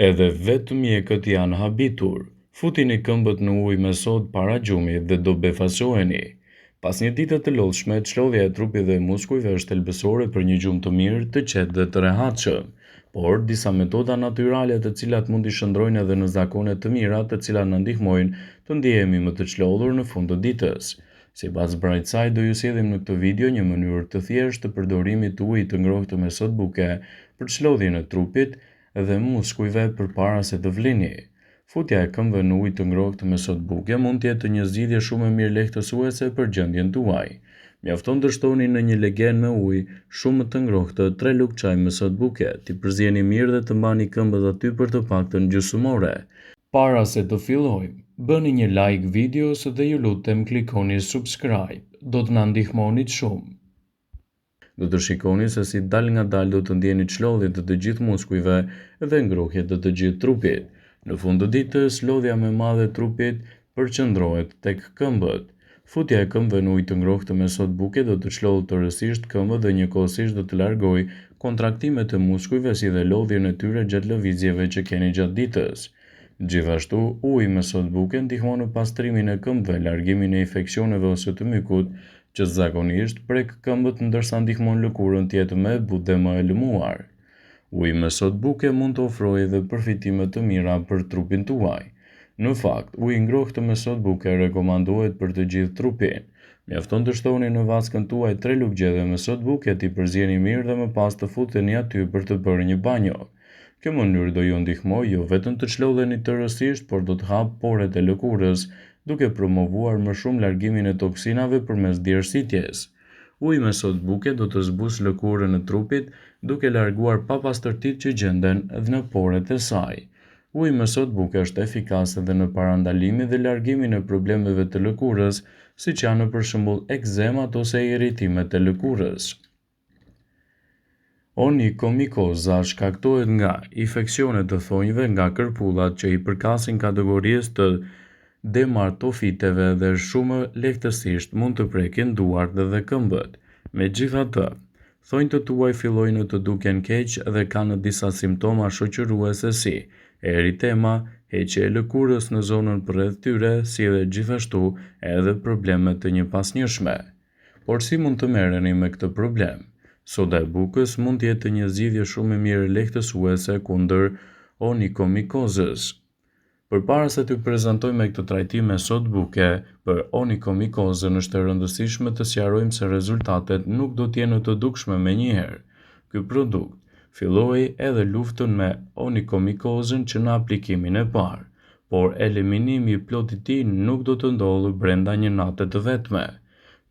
Edhe vetë mjekët janë habitur. Futini këmbët në ujë me sodë para gjumit dhe do befasoheni. Pas një dite të lodhshme, çlodhja e trupit dhe e muskujve është thelbësore për një gjumë të mirë, të qetë dhe të rehatshëm. Por, disa metoda natyrale të cilat mund t'i shndërrojnë edhe në zakone të mira të cilat na ndihmojnë të ndjehemi më të çlodhur në fund të ditës. Sipas Brightside do ju sjellim në këtë video një mënyrë të thjeshtë të përdorimit të ujit të ngrohtë me sodë buke për çlodhjen e trupit dhe muskujve përpara se të flini. Futja e këmbëve në ujë të ngrohtë me sodë buke mund të jetë një zgjidhje shumë e mirë lehtësuese për gjendjen tuaj. Mjafton të shtoni në një legen me ujë shumë të ngrohtë tre lugë çaj me sodë buke, t'i përzieni mirë dhe të mbani këmbët aty për të paktën gjysmë ore. Para se të fillojmë, bëni një like videos dhe ju lutem klikoni subscribe, do të na ndihmonit shumë. Do të shikoni se si dalëngadalë do të ndjeni çlodhje të të gjithë muskujve dhe ngrohje të të gjithë trupit. Në fund të ditës, lodhja më e madhe e trupit përqendrohet tek këmbët. Futja e këmbëve në ujë të ngrohtë me sodë buke do të çlodhë tërësisht këmbët dhe njëkohësisht do të largojë kontraktimet e muskujve si dhe lodhjen e tyre gjatë lëvizjeve që keni gjatë ditës. Gjithashtu, uji me sodë buke ndihmon në pastrimin e këmbëve, largimin e infeksioneve ose të mykut, që zakonisht prek këmbët ndërsa ndihmon lëkurën të jetë më e butë dhe më e lëmuar. Uji me sodë buke mund të ofrojë edhe përfitime të mira për trupin tuaj. Në fakt, uji i ngrohtë me sodë buke rekomandohet për të gjithë trupin. Mjafton të shtoni në vaskën tuaj tre lugë gjedhe me sodë buke, t'i përzieni mirë dhe më pas të futeni aty për të bërë një banjo. Kjo mënyrë do ju ndihmojë jo vetëm të çlodheni tërësisht, por do të hapë poret e lëkurës, duke promovuar më shumë largimin e toksinave përmes djersitjes. Uji me sodë buke do të zbusë lëkurën e trupit, duke larguar papastërtitë që gjenden në poret e saj. Uji me sodë buke është efikas edhe në parandalimin dhe largimin e problemeve të lëkurës, siç janë për shembull ekzemat ose irritimet e lëkurës. Onikomikoza shkaktohet nga infeksione të thonjve nga kërpudhat që i përkasin kategorisë të dermatofiteve dhe shumë lehtësisht mund të prekin duart dhe këmbët. Megjithatë, thonjtë tuaj fillojnë të duken keq dhe kanë disa simptoma shoqëruese si eritema, heqje e lëkurës në zonën përreth tyre, si dhe gjithashtu edhe probleme të njëpasnjëshme. Por si mund të merreni me këtë problem? Soda e bukës mund të jetë një zgjidhje shumë e mirë lehtësuese kundër onikomikozës. Përpara se t'ju prezantojmë këtë trajtim me sodë buke për onikomikozën është e rëndësishme të sqarojmë se rezultatet nuk do të jenë të dukshme menjëherë. Ky produkt filloi edhe luftën me onikomikozën që në aplikimin e parë. Por eliminimi i plotë i tij nuk do të ndodhë brenda një nate të vetme.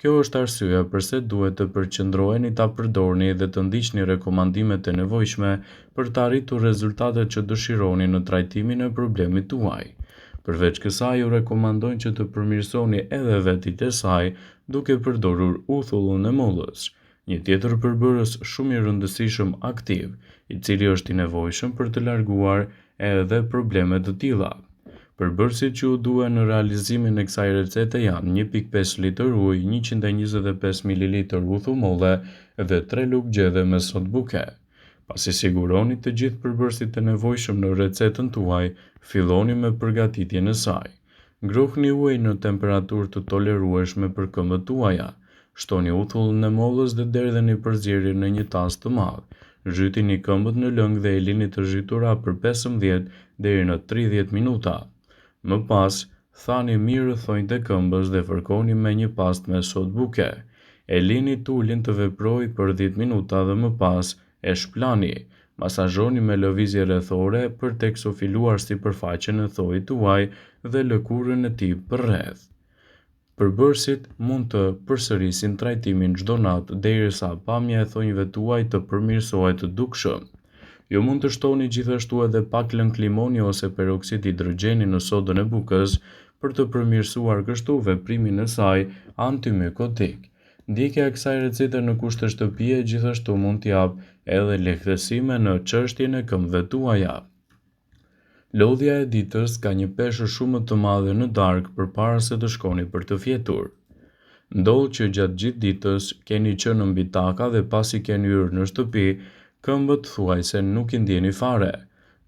Kjo është arsyeja përse duhet të përqendroheni ta përdorni dhe të ndiqni rekomandimet e nevojshme për të arritur rezultatet që dëshironi në trajtimin e problemit tuaj. Përveç kësaj, ju rekomandojmë që të përmirësoni edhe vetitë e saj duke përdorur uthullën e mollës, një tjetër përbërës shumë i rëndësishëm aktiv, i cili është i nevojshëm për të larguar edhe probleme të tilla. Përbërësit që ju duhen në realizimin e kësaj recete janë 1.5 litër ujë, 125 ml uthull molle dhe 3 lugë gjedhe me sodë buke. Pasi siguroni të gjithë përbërësit e nevojshëm në recetën tuaj, filloni me përgatitjen e saj. Ngrohni ujin në temperaturë të tolerueshme për këmbët tuaja. Shtoni uthullën e mollës dhe derdheni përzierjen në një tas të madh. Zhytini këmbët në lëng dhe i lini të zhytura për 15 deri në 30 minuta. Më pas, thani mirë thonjtë e këmbës dhe fërkoni me një pastë me sodë buke. E lini tulin të veprojë për 10 minuta dhe më pas E shplani, masazhoni me lëvizje rrethore për të eksfoliuar sipërfaqen e thoit tuaj dhe lëkurën e tij përreth. Përbërësit mund të përsërisin trajtimin çdo natë derisa pamja e thonjve tuaj të përmirësohet dukshëm. Ju mund të shtoni gjithashtu edhe pak lëng limoni ose peroksid hidrogjeni në sodën e bukës për të përmirësuar kështu veprimin e saj antimykotik. Ndjekja e kësaj recete në kushte shtëpie gjithashtu mund të japë edhe lehtësime në çështjen e këmbëve tuaja. Lodhja e ditës ka një peshë shumë të madhe në darkë përpara se të shkoni për të fjetur. Ndodh që gjatë gjithë ditës keni qenë mbi taka dhe pasi keni hyrë në shtëpi, këmbët thuajse nuk i ndjeni fare.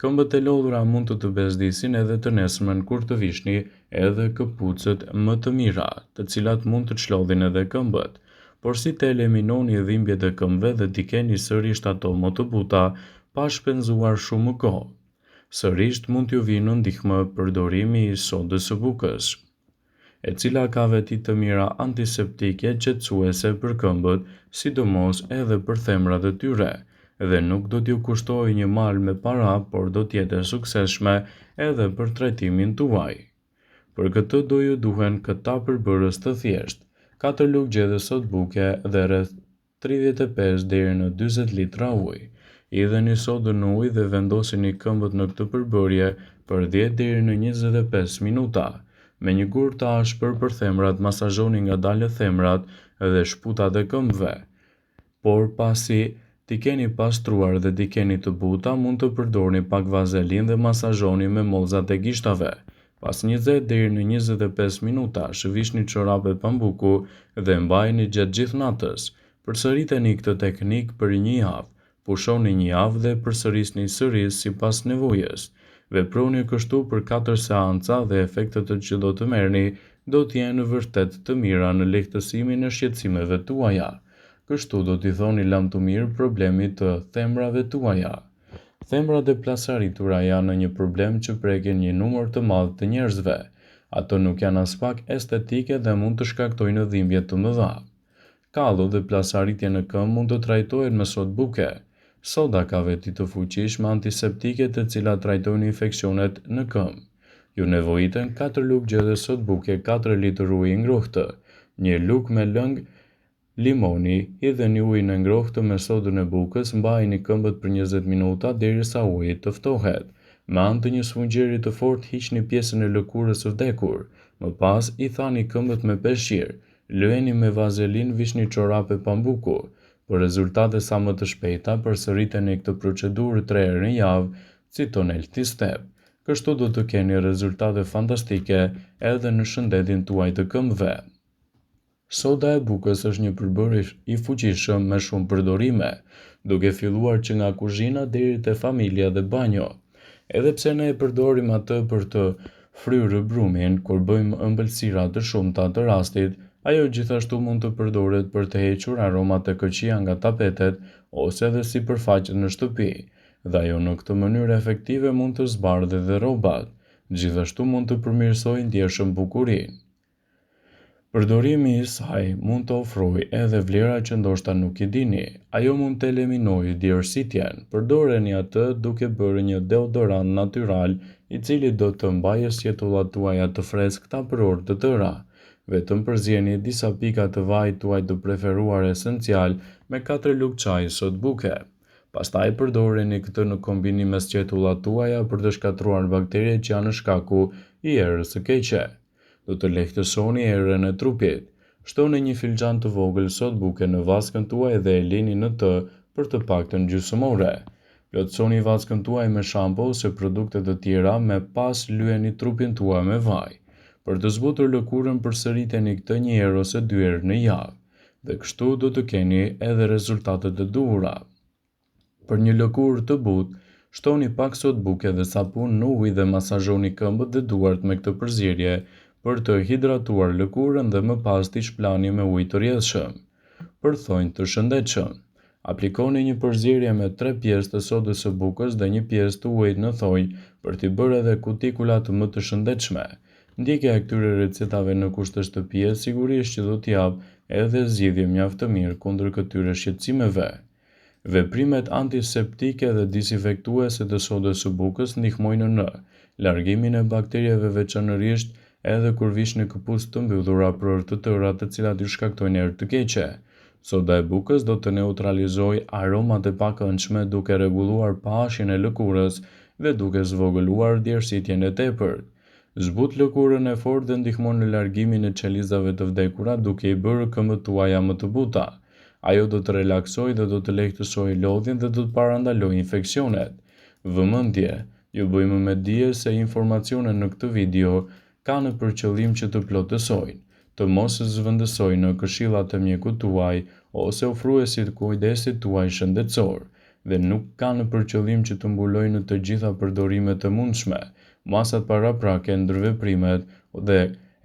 Këmbët e lodhura mund të të bezdisin edhe të nesërmen kur të vishni edhe këpucët më të mira, të cilat mund të çlodhin edhe këmbët. Por si të eliminoni dhimbjet e këmbëve dhe t'i keni sërisht ato më të buta pa shpenzuar shumë kohë? Sërisht mund t'ju vijë në ndihmë përdorimi i sodës së bukës, e cila ka veti të mira antiseptike qetësuese për këmbët, sidomos edhe për thembrat e tyre, dhe nuk do t'ju kushtojë një mal me para, por do të jetë e suksesshme edhe për trajtimin tuaj. Për këtë do ju duhen këta përbërës të thjeshtë, katër lugë gjelle sodë buke dhe rreth 35 deri në 40 litra ujë. Hidheni sodën në ujë dhe vendosini këmbët në këtë përbërje për 10 deri në 25 minuta. Me një gur të ashpër për thembrat masazhoni ngadalë thembrat dhe shputat e këmbëve. Por pasi t'i keni pastruar dhe t'i keni të buta, mund të përdorni pak vazelinë dhe masazhoni me mollzat e gishtave. Pas 20 deri në 25 minutash, vishni çorape pambuku dhe mbajeni gjatë gjithë natës. Përsëriteni këtë teknikë për një javë. Pushoni një javë dhe përsërisni sërish sipas nevojës. Veproni kështu për 4 seanca dhe efektet që do të merrni do të jenë vërtet të mira në lehtësimin e shqetësimeve tuaja. Kështu do t'i thoni lamtumirë problemit të thembrave tuaja. Thembrat e plasaritura janë një problem që prekin një numër të madh të njerëzve. Ato nuk janë aspak estetike dhe mund të shkaktojnë dhimbje të mëdha. Kallo dhe plasaritje në këmbë mund të trajtohen me sodë buke. Soda ka veti të fuqishme antiseptike të cilat trajtojnë infeksionet në këmbë. Ju nevojiten 4 lugë gjelle sodë buke, 4 litër ujë i ngrohtë, një lugë me lëng limoni, hidheni ujin e ngrohtë me sodën e bukës, mbajini këmbët për 20 minuta derisa uji të ftohet. Me anë të një sfungjeri të fortë hiqni pjesën e lëkurës së vdekur. Më pas i thani këmbët me peshqir. Lyeni me vazelin, vishni çorape pambuku. Për rezultate sa më të shpejta, përsëriteni këtë procedurë 3 herë në javë, citon Healthy Step. Kështu do të keni rezultate fantastike edhe në shëndetin tuaj të këmbëve. Soda e bukës është një përbërës i fuqishëm me shumë përdorime, duke filluar që nga kuzhina deri te familja dhe banjo. Edhe pse ne e përdorim atë për të fryrë brumin, kur bëjmë ëmbëlsira të shumta të rastit, ajo gjithashtu mund të përdoret për të hequr aromat e këqija nga tapetet ose edhe sipërfaqet në shtëpi, dhe ajo në këtë mënyrë efektive mund të zbardhë edhe rrobat. Gjithashtu mund të përmirësojë ndjeshëm bukurinë. Përdorimi i saj mund të ofrojë edhe vlera që ndoshta nuk i dini. Ajo mund të eliminojë djersitjen. Përdoreni atë duke bërë një deodorant natyral i cili do të mbajë sjetullat tuaja të freskëta për orë të tëra. Vetëm përzieni disa pika të vajit tuaj të preferuar esencial me 4 lugë çaji sodë buke. Pastaj përdoreni këtë në kombinim me sqetullat tuaja për të shkatërruar bakteriet që janë shkaku i erës së keqe. Do të lehtësoni erën e trupit. Shtoni një filxhan të vogël sodë buke në vaskën tuaj dhe e lini në të për të paktën gjysmë ore. Plotësoni vaskën tuaj me shampo ose produkte të tjera, më pas lyeni trupin tuaj me vaj. Për të zbutur lëkurën përsëriteni këtë një herë ose dy herë në javë. Dhe kështu do të keni edhe rezultatet e duhura. Për një lëkurë të butë, shtoni pak sodë buke dhe sapun në ujë dhe masazhoni këmbët dhe duart me këtë përzierje për të hidratuar lëkurën dhe më pas t'i shplani me ujë të rrjedhshëm. Për thonj të shëndetshëm, aplikoni një përzierje me 3 pjesë të sodës së bukës dhe një pjesë të ujit në thonj për t'i bërë edhe kutikulat më të shëndetshme. Ndjekja e këtyre recetave në kushte shtëpie sigurisht që do t'japë edhe zgjidhje mjaft të mirë kundër këtyre shqetësimeve. Veprimet antiseptike dhe disinfektuese të sodës së bukës ndihmojnë në largimin e bakterieve veçanërisht edhe kur vishni këpucë të mbyllura për orë të tëra të cilat ju shkaktojnë erë të keqe. Soda e bukës do të neutralizojë aromat e pakëndshme duke rregulluar pH-in e lëkurës dhe duke zvogëluar djersitjen e tepërt. Zbut lëkurën e fortë dhe ndihmon në largimin e qelizave të vdekura duke i bërë këmbët tuaja më të buta. Ajo do të relaksojë dhe do të lehtësojë lodhjen dhe do të parandalojë infeksionet. Vëmendje, ju bëjmë me dije se informacionet në këtë video kanë për qëllim që të plotësojnë, të mos zvendësojnë këshillat e mjekut tuaj ose ofruesit kujdesit tuaj shëndetësor. dhe nuk kanë për qëllim që të mbulojnë të gjitha përdorimet e mundshme, masat paraprake, ndërveprimet dhe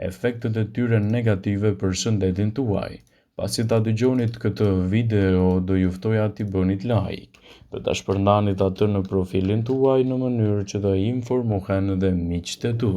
efektet e tyre negative për shëndetin tuaj. Pasi ta dëgjonit këtë video, do ju ftoja t'i bënit like dhe ta shpërndanit atë në profilin tuaj në mënyrë që të informohen dhe miqtë e tu.